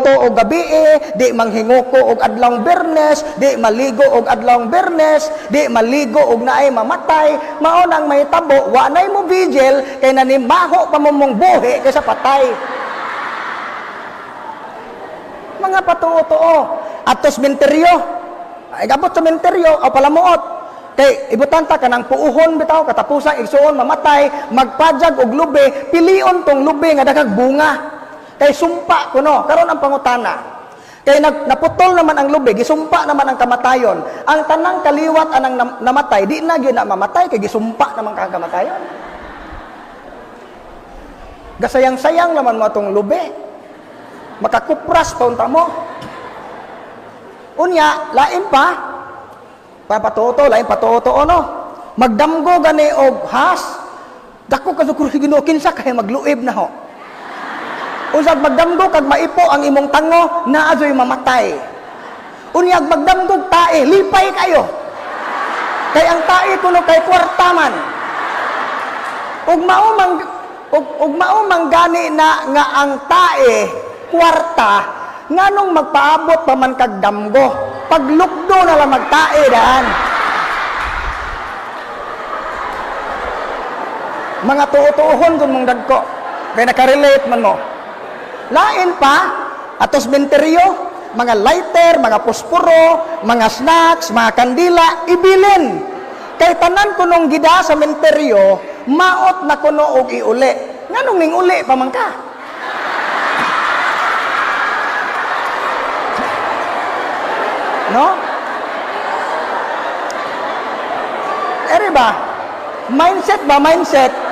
Magluto og gabi, di manghinguko og adlawng Biyernes, di maligo og adlawng Biyernes, di maligo og naay mamatay. Mao nang mahitabo, wa nay mo vigil kay nanimaho pa mo mong buhi kaysa patay. Mga patuo-tuo. Ato sementeryo. Ay gabot sa sementeryo o palamuot. Kay ibutan ta kanang puuhon bitaw katapusan igsuon mamatay, magpajag og lubi, pilion tong lubi nga daghang bunga. Kay sumpa kuno, karon ang pangutana. Kay naputol naman ang lubi, gisumpa naman ang kamatayon. Ang tanang kaliwat anang namatay, di na gyud na mamatay kay gisumpa naman kang kamatayon. Gasayang-sayang naman mo atong lubi. Makakupras pa unta mo. Unya, lain pa. Papatuto, lain patuto no. Magdamgo gani og has. Dako ka sa Ginoo, kinsa kay magluib na ho. Usag magdamgo kag maipo ang imong tango, naa joy mamatay. Unyag magdamgog tae, lipay kayo. Kay ang tae kuno kay kwarta man. Ug mao man gani na nga ang tae kwarta, nganong magpaabot pa man kag damgo? Paglukdo na lang magtae daan. Mga tuo-tuohon kung mong dagko. Kaya nakarelate man mo. Lain pa, atos menteryo, mga lighter, mga posporo, mga snacks, mga kandila, ibilin. Kay tanan kunong gida sa menteryo, maot na kuno og iuli. Nganong ning uli pa man ka? No? Ere ba? Mindset ba? Mindset.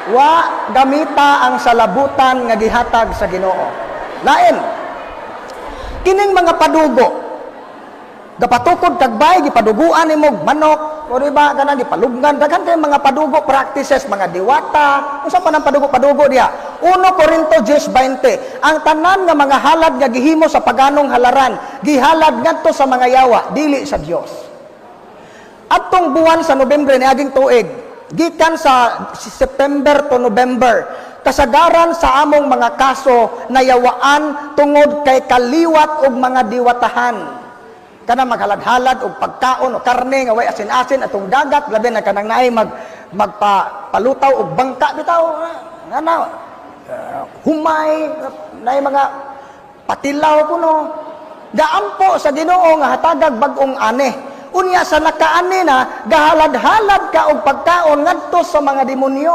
Wa gamita ang salabutan nga gihatag sa Ginoo. Lain. Kining mga padugo, gapatukod kagbay, gipaduguan nimo manok, o di ba kanang gipalugnan, daghan kay mga padugo practices, mga diwata. Unsa pa nang padugo-padugo diha? 1 Corinto 10:20, ang tanan nga mga halad nga gihimo sa paganong halaran, gihalad ngadto sa mga yawa, dili sa Dios. Adtong buwan sa Nobyembre niaging tuig, gikan sa September to November, kasagaran sa among mga kaso nayawaan tungod kay kaliwat og mga diwatahan. Kana maghalad-halad og pagkaon o karne nga way asin-asin atong dagat, labi na kanang naay magpalutaw og bangka bitaw, ngana humay naay mga patilaw kuno. Gaampo sa Ginoo nga hatagag bag-ong ane. Unya sa nakaani na, gahalad-halad ka og pagkaon ngadto sa mga demonyo.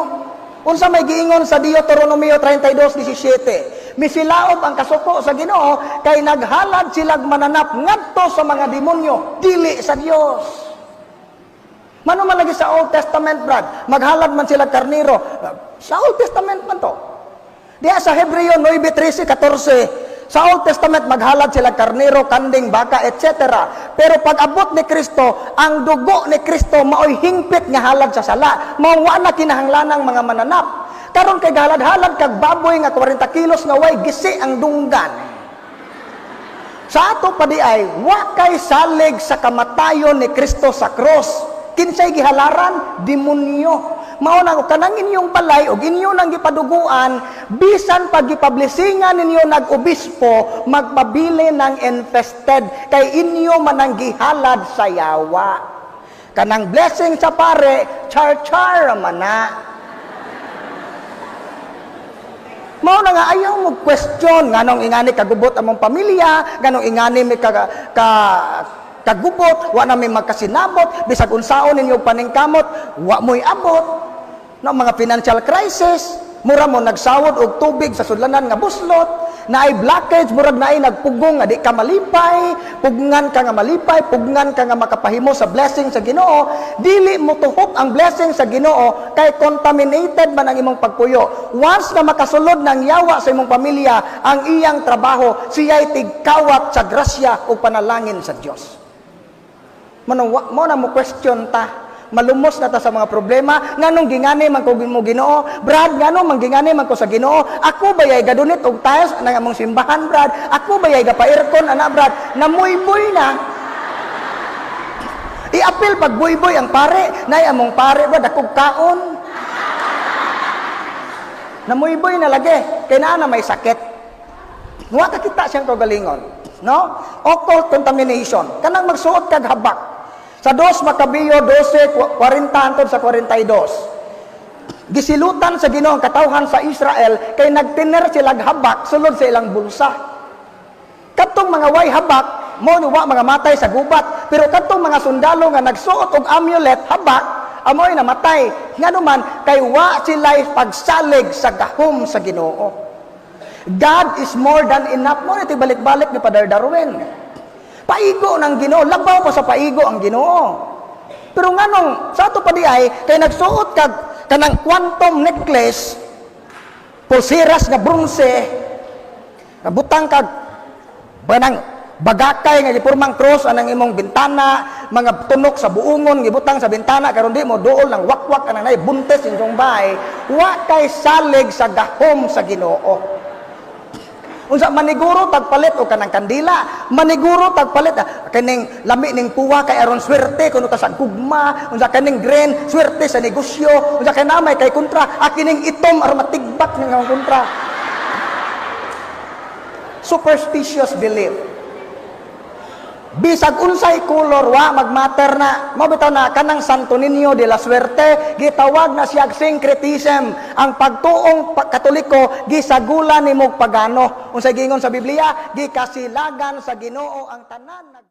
Unsa may giingon sa Deuteronomio 32:17? Misilaob ang kasuko sa Ginoo kay naghalad silag mananap ngadto sa mga demonyo, dili sa Dios. Mano man lagi sa Old Testament, Brad, maghalad man sila karniro. Sa Old Testament man to. Diha sa Hebreo 9:13-14, sa Old Testament maghalad sila karniro, kanding, baka, etc. Pero pag abot ni Kristo, ang dugo ni Kristo maoy hingpit nga halad sa sala. Mao wa na kinahanglanang mga mananap. Karon kay gahalad-halad kag baboy nga 40 kilos nga way gisi ang dunggan. Sa ato pa di ay wa kay salig sa kamatayon ni Kristo sa cross. Kinsay gihalaran? Demonyo. Mao na kanang inyong balay og inyo nang gipaduguan, bisan pag gipablisingan ninyo nag-obispo, magpabili ng infested kay inyo man ang gihalad sa yawa. Kanang blessing sa pare, char-char man na. Mao na nga ayaw mo question nganong ingani kagubot among pamilya, nganong ingani mi kagubot, wa na mi magkasinabot, bisag unsaon ninyo paningkamot, wa mo'y abot. No, mga financial crisis, mura mo nagsawod og tubig sa sudlanan nga buslot, naay blockage, murag naay nagpugong nga di ka malipay, pugngan ka nga malipay, pugngan ka nga makapahimo sa blessing sa Ginoo, dili mo tuhop ang blessing sa Ginoo kay contaminated man ang imong pagpuyo. Once na makasulod ng yawa sa imong pamilya, ang iyang trabaho, siya'y tigkawat sa grasya o panalangin sa Dios. Mano, mo na mo question ta. Malumos na ta sa mga problema. Nganong gingani man ko mo Ginoo? Brad, nganong man gingani man ko sa Ginoo? Ako ba yay gadunit og tiles nang among simbahan, Brad? Ako ba yay gapa-aircon ana, Brad? Namuyboy na. Iapil pag buyboy ang pare, nay among pare, Brad, akog kaon. Namuyboy na lagi kay naa na may sakit. Wa ka kita siyang kaugalingon, no? Occult contamination. Kanang magsuot kag habak. Sa 2 Macabeo 12:40 hangtod sa 42. Gisilutan sa Ginoo ang katawhan sa Israel kay nagtiner sila habak sulod sa ilang bulsa. Kadtong mga way habak mo ni wa mga matay sa gubat, pero kadtong mga sundalo nga nagsuot og amulet, habak, amoy namatay. Ngano man? Kay wa sila pagsalig sa gahom sa Ginoo. God is more than enough mo ni balik-balik ni Father Darwin. Paigo ng Ginoo, labaw pa sa paigo ang Ginoo. Pero nganong sa ato pa di ay kay nagsuot kag kanang quantum necklace, pulseras nga bronze, nabutang kag banang bagakay nga gipurmang cross anang imong bintana, mga tunok sa buungon gibutang sa bintana karon di mo duol ng wakwak anang nay buntes inyong bahay, wa kay salig sa gahom sa Ginoo. Unsa maniguro tagpalit og kanang kandila, maniguro tagpalit kining lami ning puwa kay aron swerte kuno ta sa gugma, unsa kaning green, swerte sa negosyo, unsa kay namay kay kontra, kining itom aron matigbak ning ang kontra. Superstitious belief. Bisag unsay color, wa magmatter na. Mao bitaw na kanang Santo Niño de la Suerte gitawag na siya syncretism. Ang pagtuong Katoliko gisagula nimo pagano. Unsay giingon sa Biblia? Gikasilagan sa Ginoo ang tanan.